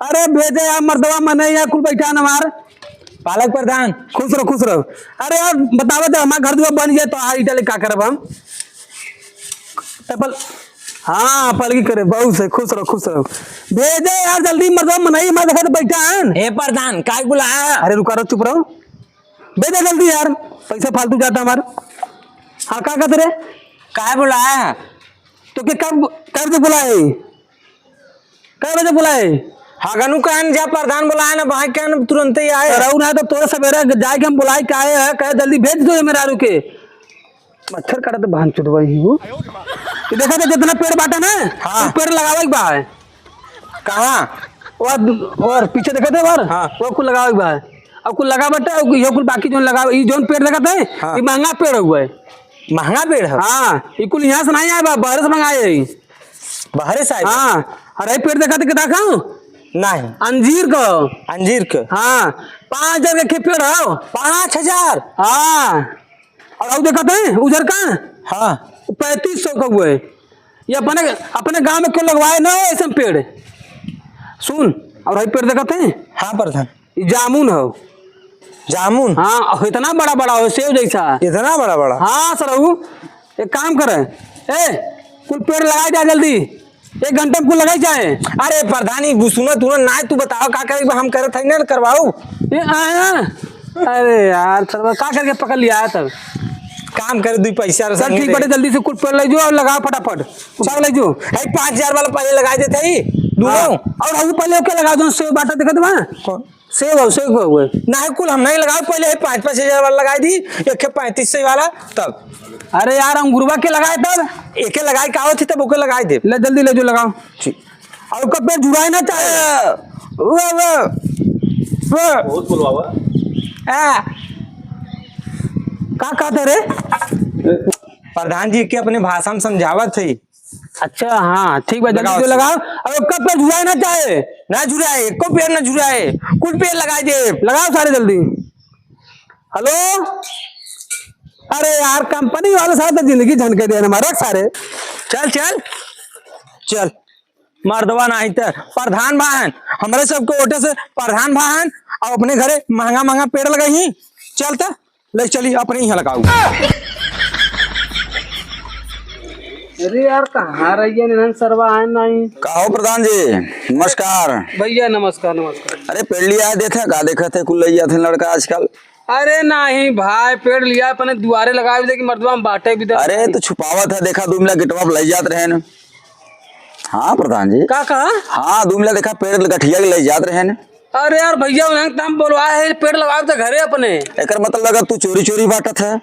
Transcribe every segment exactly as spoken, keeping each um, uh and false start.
अरे भेजे यार मर्दवा, मनई है कुल बैठा न हमार। पालक प्रधान। खुश रहो, खुश रहो। अरे यार बतावा तो हमार घर दुआर बन जाए तो आ इटा ले का करब हम? तपल, हाँ पलगी करे, बहुत से खुश रहो, खुश रहो। भेजे यार जल्दी मर्दवा, मनई हमार देखा तो बैठा है। ए प्रधान, काय बुलाया? अरे रुका रहो, चुप रहो। भेजे जल्दी यार, पैसा फालतू जाता हमार। हाँ का कहते रे? काय बुलाया? तो के कब, कब से बुलाए? कै बजे बुलाए? हगनू कहन जा प्रधान बुलाए ना, भाई कहन तुरंते ही आए। रहू ना तो तोरे सवेरे जाए के हम बुलाए के आए हैं, कहे जल्दी भेज दो ये मेहरारू के। मच्छर काटत बहन चोदवा ही वो। ये देखा था जितना पेड़ बाटा ना, हाँ। वो पेड़ लगावे के बा है। कहाँ? और, और पीछे देखा था बार? हाँ। वो कुल लगावे के बा है। अब कुल लगा बटे, अब यो कुल बाकी जोन लगा, ये जोन पेड़ देखा था, हाँ। ये महंगा पेड़ हुआ है। महंगा पेड़ है? हाँ, ये कुल यहाँ से नहीं आए बा, बाहर से मंगाए है। बाहरे से आए? हाँ, अरे पेड़ देखा तो कितना खाऊं? नहीं। अंजीर का। अंजीर का? हाँ, पाँच हजार के पेड़ हो। पाँच हजार? हाँ। और अब देखा थे उधर का? हाँ। पैंतीस सौ का हुआ है। ये अपने, अपने गांव में क्यों लगवाए ना हो ऐसे पेड़? सुन, और ये पेड़ देखा थे? हाँ प्रधान। ई जामुन हो। जामुन? हाँ, इतना बड़ा बड़ा हो, सेव जैसा। इतना बड़ा बड़ा? हाँ सरऊ, एक काम करे, ए, कुल पेड़ लगाई जा जल्दी, एक घंटे में कुल लगाई जाए। अरे प्रधानी, सुनो, तू ना, तू बताओ का करे, हम करत है ना, करवाओ। ए, आ, अरे यार सरऊ, का करके पकड़ लिया है तब? काम करे, दुई पैसा चल ठीक बाटे, जल्दी से कुल पेड़ ले जाओ और लगाओ फटाफट, सब ले जाओ। है पाँच हजार वाला पहले लगा देते ही, दोनों। हाँ, और हम पहले ओके लगा दो, सेव बाटा देखत बा। कौन? सेव हो, सेव हो गए। नाही, कुल हम नहीं लगाओ, पहले ही पाँच पाँच हजार वाला लगाई दी, एक है पैंतीस सौ वाला, तब। अरे यार, अंगुरवा के लगाए तब? एके लगाए का होती, तब ओके लगाई दे। ले, जल्दी ले जो लगाओ। ठीक। और ओकर पेड़ झुराए ना चाहे। वो, वो, वो। बहुत बोलवावा। आ। का कहते रे? प्रधान जी के अपने भाषा में समझावत है। अच्छा, हाँ, ठीक बा, जल्दी लगाओ से लगाओ। अब ओकर पेड़ झुराए ना चाहे। ना झुराए, एको पेड़ ना झुराए, कुल पेड़ लगाई दे। लगाओ सारे जल्दी। हेलो, अरे यार, कंपनी वाले सारे तो जिंदगी झंड के दे हमारे सारे। चल, चल, चल, मर्दवा नाही त प्रधान भाहन, हमरे सबके वोटे से प्रधान भाहन, अब अपने घरे महंगा महंगा पेड़ लगाई ही। चल त, ले चली, अपने यहाँ लगाऊ। अरे यार, कहाँ रह गया निधन सरवा, आए नहीं। का हो प्रधान जी, नमस्कार। भैया नमस्कार, नमस्कार। अरे पेड़ लिया है, देखे का देखत है, कुल ले जाते हैं लड़का आजकल। अरे नहीं भाई, पेड़ लिया अपने दुआरे लगावे दे कि मर्दवा हम बाटे भी दे। अरे तो छुपावत है, देखा दो मिला गिटवा पे ले जात रहे न। हाँ प्रधान जी। का कहा? हाँ, दो मिला देखा पेड़ गठिया के ले जात रहे न। अरे यार भैया, उन्हें तम बोलवा है, पेड़ लगाओ तो घरे अपने। एकर मतलब लगा तू चोरी चोरी बांटत है।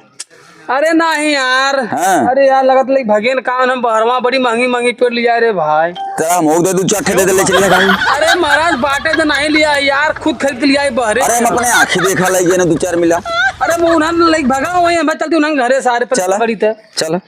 अरे नहीं यार। हाँ। अरे यार, लगत लई भगेन कावन हम बहरवा बड़ी महंगी महंगी पेड़ लिया रे भाई। तेरा हम दे दू चार ठे दे दे ले चलिए भाई। अरे महाराज, बाटे तो नहीं लिया यार, खुद खरीद के लिया है बहरे। अरे हम अपने आँखी देखा लई गए ना दू चार मिला। अरे वो उन्हें लई भगा वही, हमें चलती उन्हें घरे सारे पर चला। बड़ी थे। चला।